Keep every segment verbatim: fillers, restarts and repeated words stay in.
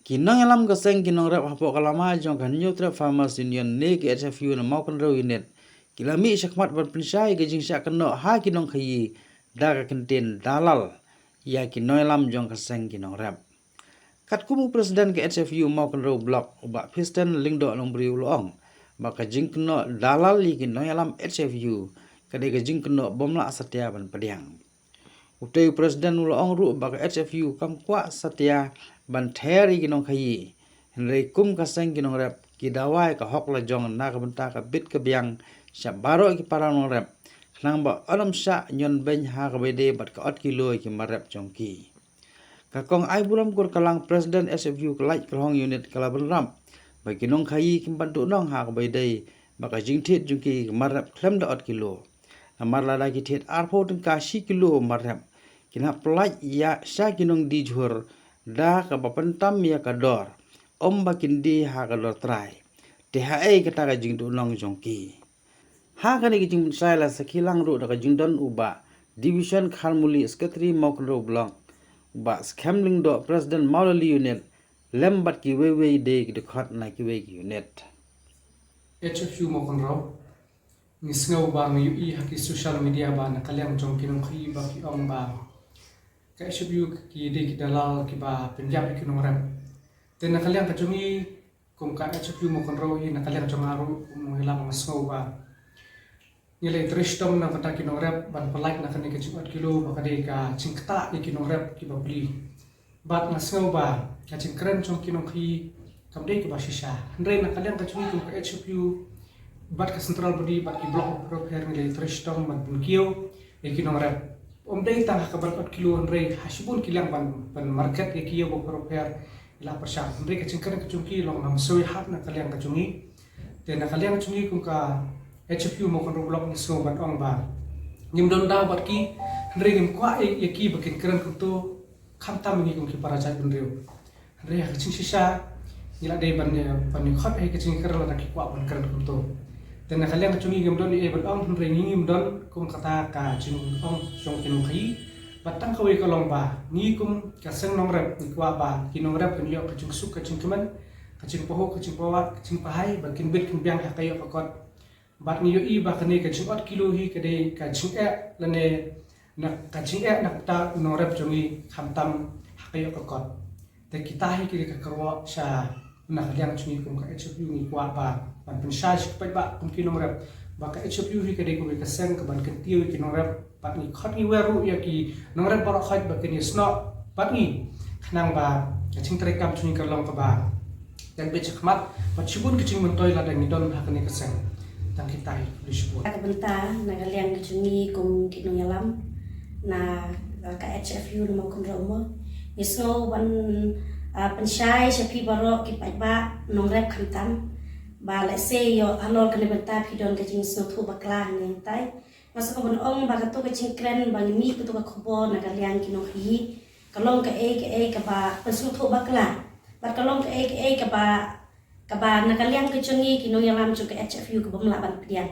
Ki nongïalam ka seng ki nongrep hapoh ka lama jong ka Hynñiewtrep Farmers Union ne ka H F U na Mawkynrew Unit ki la mih shakhmat ban pynshai ka jingshah kynnoh ha ki nongkhaïi da ka kyntien dalal ïa ki nongïalam jong ka seng ki nongrep. Katkum u President ka H F U Mawkynrew Block, u Bah Pisten Lyngdoh Nongbriew, u la ong ba ka jingkynnoh dalal ïa ki nongïalam H F U ka dei ka jingkynnoh bym lah satia ban pdiang. Utei u President u la ong ruh ba ka H F U kam kwah satia ban ther ïa ki nongkhaïi, hynrei kum ka seng ki nongrep ki dawa ïa ka hok lajong na ka bynta ka bit ka biang sha baroh ki para nongrep, khnang ba ym shah ñion beiñ ha kaba ïadei bad ka ot kilo ïa ki mar rep jong ki. Ka Kong Aiburom Kurkalang, President H F U Khlaitlong Unit, ka la bynrap ba ki nongkhaïi kim pat duh nong ha kaba ïadei bad ka jingthied jong ki mar rep khlem da ot kilo. Namar lada ki thied arphew tyngka shi kilo mar rep, kin hap pyllait ïa sha ki nongdie jhur da kaba pyntam ïa ka dor, ym ba kin die ha ka dor trai. Te haei kata ka jingduh nong jong ki? Ha kane ka jingpynshai la sakhi lang ruh da ka jingdon u Bah Division Kharmuli, Secretary Mawkynrew Block, u Bah Skhem Lyngdoh, President Mawlali Unit, lem bad kiwei wei de ki dkhot na kiwei ki unit. H F U Mawkynrew, ngi sngew ba ngi ïohi ha ki social media ba na ka liang jong ki nongkhaïi ba ki ong ba ka H F U ki dei ki dalal kiba pynïap ïa ki nongrep. Te na ka liang ka jong ngi kum ka H F U Mawkynrew hi, na ka liang jong nga ruh kum u nongïalam, nga sngew ba ngi la trei shitom na ka bynta ki nongrep ban pyllait na kane ka jingot kilo ba ka dei ka jingktah ïa ki nongrep kiba pli. Bad nga sngew ba ka jingkren jong ki nongkhaïi kam dei kaba shisha. Hynrei na ka liang ka jong ngi kum ka H F U bad ka central body bad ki block bapher bapher ngi la trei shitom ban pynkiew ïa ki nongrep. Ym dei tang ha kaba ot kilo, hynrei ha shibun ki liang ban, ban market ïa ki ïa bapher bapher la pyrshang. Hynrei ka jingkren ka jong ki long ngam soi hap na ka liang ka jong ngi. Te na ka liang ka jong ngi kum ka H F U Mawkynrew Block ngi sngew ban ong ba ngim don daw bad ki, hynrei ngim kwah ïa, ïa ki ba kin kren kumto, khamtam ngi kum ki para jaitbynriew. Hynrei ha ka jingshisha ngi la dei ban, ban ïa khot ïa ka jingkren lada ki kwah ban kren kumto. Te na ka liang ka jong ngi ngim don ei ei ban ong, hynrei ngi ngim don kum kata ka jingong jong ki nongkhaïi. Bad tang kawei ka long ba ngi kum ka seng nongrep ngi kwah ba ki nongrep kin ïoh ka jingsuk ka jingkmen, ka jingpahuh ka jingpawad ka jingpahai, ba kin bit kin biang ha ka ïoh ka kot. Bad ngi ïohi ba kane ka jingot kilo hi ka dei ka jingeh lane na ka jingeh na ka bynta u nongrep jong ngi, khamtam ha ka ïoh ka kot. Te kita hi ki dei ka kyrwoh sha na ka liang jong ngi kum ka H F U, ngi kwah ba ban pynshai sha ki paidbah kum ki nongrep ba ka H F U hi ka dei kawei ka seng kaban kyntiew ïa ki nongrep. Bad ngi khot ngi wer ruh ïa ki nongrep baroh khoit ba kin ïasnoh bad ngi, khnang ba ka jingtreikam jong ngi kan long kaba dang bit shakhmat bad shibun ka jingmyntoi lada ngi don ha kane ka seng. Tang kita hi, khublei shibun. Ka bynta na ka liang ka jong ngi kum ki nongïalam na, ah, ka H F U na Mawkynrew mo, ngi sngew ban, ah, pynshai sha phi baroh ki paidbah nongrep khamtam ba lehse ïoh halor kane bynta phi don ka jingsngewthuh bakla hangne hangtai. Nga sngew ban ong ba kato ka jingkren ba ngi mih kato ka khubor na ka liang ki nongkhaïi ka long kaei kaei kaba pynsngewthuh bakla. Bad ka long kaei kaei kaba, kaba na ka liang ka jong ngi ki nongïalam jong ka H F U ka bym lah ban pdiang.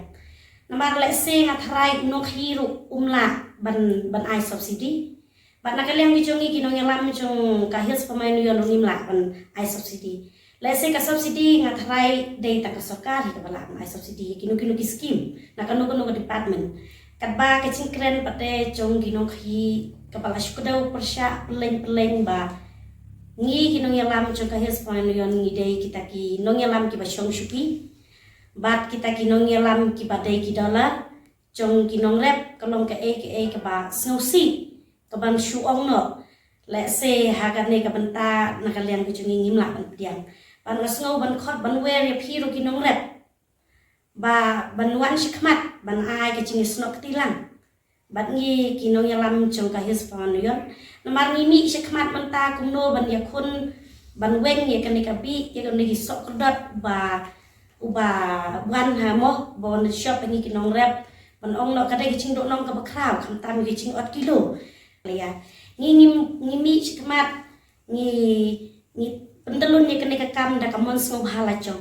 Namar lehse nga tharai u nongkhaïi ruh um lah ban, ban ai subsidy. Bad na ka liang ki jong ngi ki nongïalam jong ka Hills Farmers Union ruh ngim lah ban ai subsidy. Lehse ka subsidy nga tharai dei tang ka sorkar hi kaba lah ban ai subsidy ïa kino kino ki skim na kano kano ka department. Katba ka jingkren pat de jong ki nongkhaïi kaba la shu kdew pyrshah pyllein pyllein ba ngi ki nongïalam jong ka Hills Farmers Union ngi dei kita ki nongïalam kiba shong shuki. Bad kita ki nongïalam kiba dei ki dalal jong ki nongrep ka long kaei kaei kaba sngewsih kaban shu ong noh. Lehse ha kane ka bynta na ka liang ka jong ngi ngim lah ban pdiang. Bad nga sngew ban khot ban wer ïa phi ruh ki nongrep ba ban wan shakhmat ban ai ka jingïasnoh kti lang bad ngi ki nongïalam jong ka Hills Farmers Union. Namar ngi mih shakhmat mynta kumno ban ïakhun ban weng ïa kane ka bih, ïa kane ki soh kordot ba uba wan ha mo ba wan shop ha ngi ki nongrep ban ong noh ka dei ka jingduh nong kaba khraw, khamtam ka jingot kilo. Ïa ngi, ngi, ngi mih shakhmat, ngi, ngi pyntylun ïa kane ka kam da ka mon sngewbha lajong.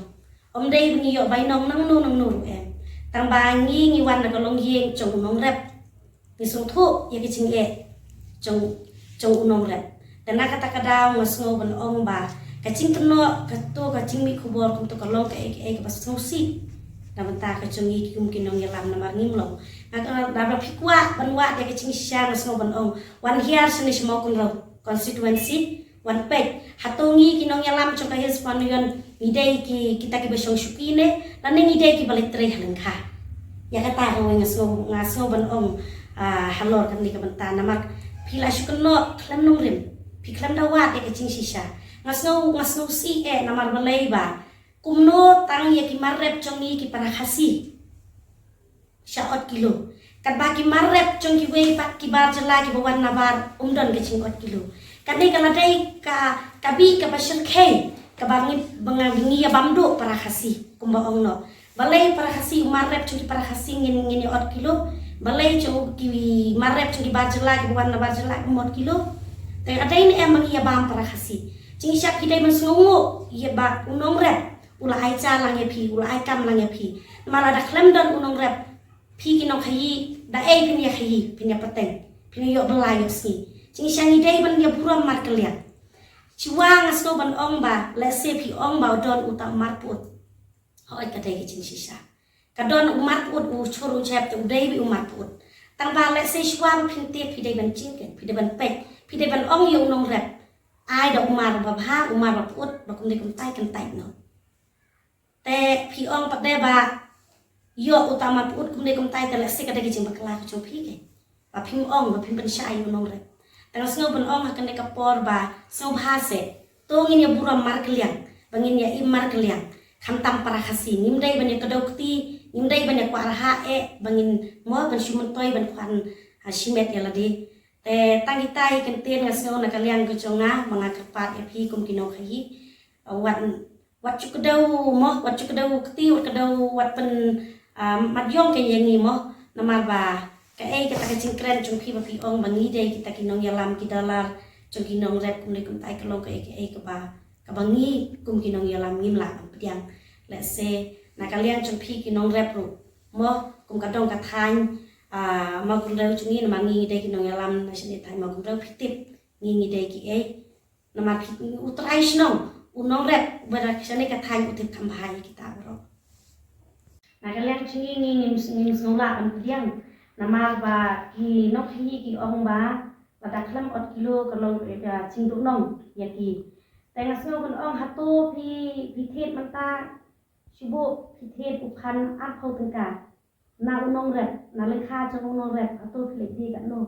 Ym dei ba ngi ïoh bainong nangno nangno ruh em. Tang ba ngi, ngi wan na ka longïing jong u nongrep. Ngi sngewthuh ïa ka jingeh jong, jong u nongrep. Te na kata ka daw nga sngew ban ong ba Ka jingkynnoh, kato ka jingmih khubor, kumto ka long kaei kaei kaba sngewsih na bynta ka jong ngi kum ki nongïalam namar ngim long. Nga ka, lada phi kwah ban wad ïa ka jingshisha nga sngew ban ong, wan hiar shane sha Mawkynrew constituency, wan peit hato ngi ki nongïalam jong ka Hills Battalion ngi dei ki, kita kiba shong shuki ne, lane ngi dei kiba leit trei ha lyngkha. Ïa kata kawei nga sngew, nga sngew ban ong, ah, halor kane ka bynta namar phi la shu kynnoh khlem nongrim, phi khlem da wad ïa ka jingshisha. Nga sngew, nga sngewsih eh namar balei ba kumno tang ïa ki mar rep jong ngi ki para Khasi sha ot kilo, katba ki mar rep jong kiwei pat ki bar jylla kiba wan nabar um don ka jingot kilo. Kane ka la dei ka, ka bih kaba shyrkhei kaba ngi, ba nga, ngi ïa bam duh para Khasi kumba ong noh. Balei para Khasi, u mar rep jong ki para Khasi ngin, ngin ïa ot kilo? Balei jong ki mar rep jong ki bar jylla kiba wan nabar jylla um ot kilo? Te ka dei ne em ba ngi ïa bam para Khasi? Jingshah ki dei ban sngewnguh ïa ba u nongrep u la ai ja lang ïa phi, u la ai kam lang ïa phi. Namar lada khlem don u nongrep, phi ki nongkhaïi, da ei phin ïa khaïi, phin ïa pateng, phin ïa ïoh bylla ïoh sngi. Jingshah ngi dei ban ïa burom markylliang. Shuwa nga sngew ban ong ba lehse phi ong ba u don uta u mar pyut. Hooid, ka dei ka jingshisha. Ka don u mar pyut, u shur u jhep te u dei beit u mar pyut. Tang ba lehse shuwa ba phin tied phi dei ban jingkhein, phi dei ban peit, phi dei ban ong ïa u nongrep, ai da u mar babha, u mar bapyut, ba kumne kumtai kan tait noh. Te phi ong pat de ba ïoh uta u mar pyut kumne kumtai, te lehse ka dei ka jingbakla ka jong phi keiñ ba phim ong, ba phim pynshai ïa u nongrep. Te nga sngew ban ong ha kane ka por ba sngewbha seh, to ngin ïa burom markylliang, ba ngin ïa im markylliang. Khamtam para Khasi, ngim dei ban ïa kdew kti, ngim dei ban ïa kwah raha eh ba ngin mo ban shu myntoi ban khwan, ah, shimet ïa lade. Te tang kita hi kyntien nga sngew na ka liang ka jong nga, ba nga kyrpad ïa phi kum ki nongkhaïi, ah, wat wat shu kdew mo, wat shu kdew kti, wat kdew, wat pyn, ah, mat ïong keiñ ïa ngi mo. Namar ba kaei kata ka jingkren jong phi ba phi ong ba ngi dei kita ki nongïalam, ki dalar jong ki nongrep kumne kumtai, ka long kaei kaei kaba, kaba ngi kum ki nongïalam ngim lah ban pdiang. Lehse na ka liang jong phi ki nongrep ruh mo, kum ka dong ka thaiñ, ah, Mawkynrew jong ngi, namar ngi ngi dei ki nongïalam na shane thaiñ Mawkynrew, phi tip ngi ngi dei kiei. Namar phi, u trai shnong, u nongrep uba da shane ka thaiñ u tip kham bha ïa kita baroh. Na ka liang jong ngi, ngi ngim, ngim sngew lah ban pdiang. Namar ba ki nongkhaïi ki ong ba lada khlem ot kilo ka long ka jingduhnong ïa ki. Te nga sngew ban ong, hato phi, phi thied mynta, shu buh phi thied u khan arphew tyngka na u nongrep, na lyngkha jong u nongrep, hato phi leit die katno?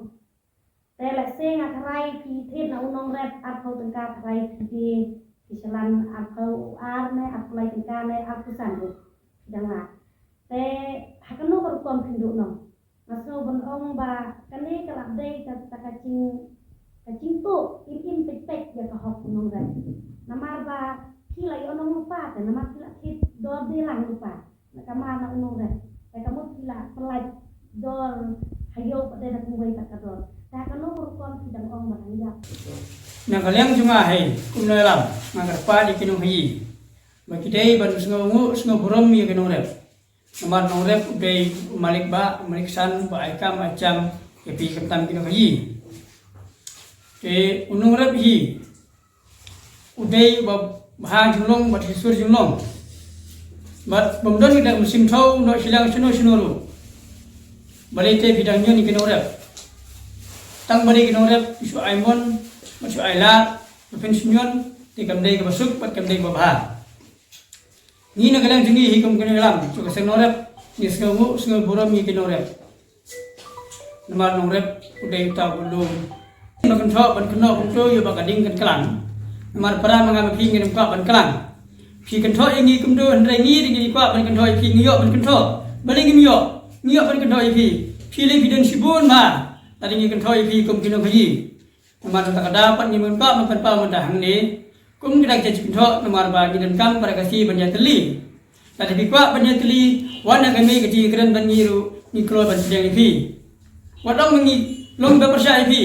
Te lehse nga tharai phi thied na u nongrep arphew tyngka, tharai phi die, phi shalan arphew ar ne arphew lai tyngka ne arphew san ruh phi dang lah. Te ha kano ka rukom phin duhnong? Nga sngew ban ong ba kane ka lah dei kata ka jing, ka jingtuh im im peit peit ïa ka hok u nongrep. Namar ba phi la ïoh nong lypa, te namar phi la thied dor die lang lypa na ka mar na u nongrep, te ka mut phi la pyllait dor ha ïew pat de da kumwei pat ka dor. Te ha kano ka rukom phi dang ong ba dang ïap? Na ka liang jong nga hi kum nongïalam, nga kyrpad ïa ki nongkhaïi ba ki dei ban sngewnguh sngew burom ïa ki nongrep. Namar nongrep u dei u malik bah, u malik san ba ai kam ai jam ïa phi khamtam ki nongkhaïi. Te u nongrep hi u dei uba bha jinglong bad hi sur jinglong. Bad bym don ïa u mynsiem thaw noh shiliang shano shano ruh. Balei te phi dang ñion ïa ki nongrep? Tang ba dei ki nongrep shu ai mon bad shu ai lad ba phin shu ñion, te kam dei kaba suk bad kam dei kaba bha. Ngi na ka liang jong ngi hi kum ki nongïalam jong ka seng nongrep, ngi sngewnguh sngew burom ïa ki nongrep. Namar nongrep u dei uta uba lum. Ban kynthoh, ban kynnoh kumto ïa ba ka ding kan klang. Namar para ma nga ma phi ngim kwah ban klang. Phi kynthoh ïa ngi kumto, hynrei ngi ruh ngi kwah ban kynthoh ïa phi, ngi ïoh ban kynthoh. Balei ngim ïoh? Ngi ïoh ban kynthoh ïa phi. Phi lei phi don shibun bha. Lada ngi kynthoh ïa phi kum ki nongkhaïi. Namar kata ka daw pat ngim kwah ban pynpaw mynta hangne. Kum kita ki jingkynthoh namar ba ngi donkam para Khasi ban ïatylli. Lada phi kwah ban ïatylli, wan ha kane ka jingkren bad ngi ruh ngi kloi ban pdiang ïa phi. Wat ong ba ngi long ba pyrshah ïa phi.